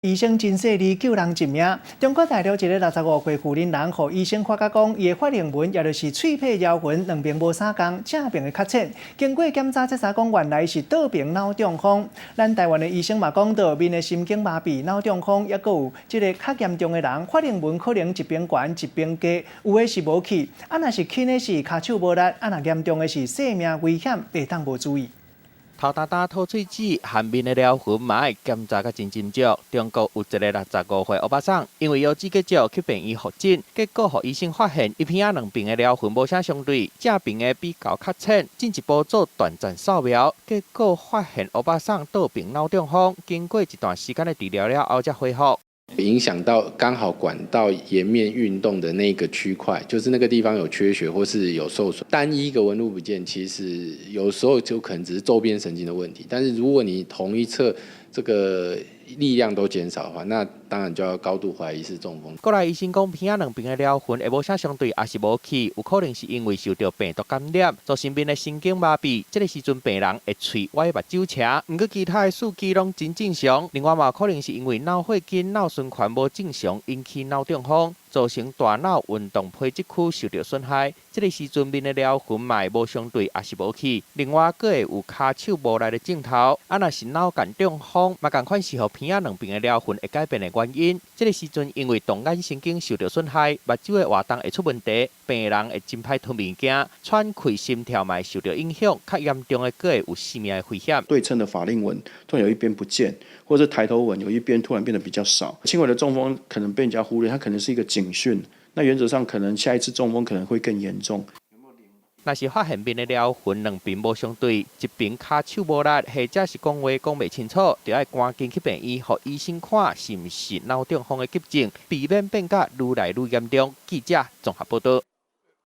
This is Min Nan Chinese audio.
醫生真細膩救人一命。中國大陸一个65歲婦人人，予醫生發覺講，伊的法令紋，也就是喙皮鰲痕，兩爿無相仝，正爿的較淺。經過檢查，才知講原來是倒爿腦中風。咱台灣的醫生嘛講到，面的神經麻痹、腦中風，抑閣有這个較嚴重的人，法令紋可能一爿懸一爿低，有的是無去，啊若是輕的是跤手無力，啊若嚴重的是性命危險，袂當無注意。頭焦焦吐喙舌，和面的療痕嘛愛檢查甲真斟酌。中國有一个65歲歐巴桑，因為腰子結石去病院複診，結果予醫生發現，伊鼻仔兩爿的療痕無啥相對，正爿的比較較淺，進一步做斷層掃描，結果發現歐巴桑倒爿腦中風，經過一段時間的治療了後才恢復。影響到剛好管道顏面運動的那個區塊，就是那個地方有缺血或是有受損。單一個紋路不見，其實有時候就可能只是周邊神經的問題。但是如果你同一側這個力量都減少的話，那當然就要高度懷疑是中風。過來醫生講，鼻仔兩爿的療痕會無啥相對，抑是無去，有可能是因為受著病毒感染，造成面的神經麻痹。這个時陣病人會喙歪目睭斜，毋過其他的數據攏真正常。另外嘛有可能是因為腦血筋腦循環無正常，引起腦中風，造成大腦運動皮質區受著損害。這个時陣面的療痕嘛會無相對，抑是無去。另外，閣會有跤手無力的症頭，啊，若是腦幹中風，嘛仝款是予鼻仔兩爿的療痕會改變的原因。這个時陣因為動眼神經受著損害，目睭的活動會出問題，病人會真歹吞物件，喘氣、心跳嘛會受著影響，較嚴重的閣會有性命的危險。對稱的法令紋突然有一邊不見，或者抬頭紋有一邊突然變得比較少，輕微的中風可能被人家忽略，它可能是一個警訊。那原則上可能下一次中風可能會更嚴重。若是發現面的療痕兩爿無相對，一爿跤手無力，或者是講話講袂清楚，就愛趕緊去病院，予醫生看是毋是腦中風的急症，避免變甲愈來愈嚴重。記者綜合報導。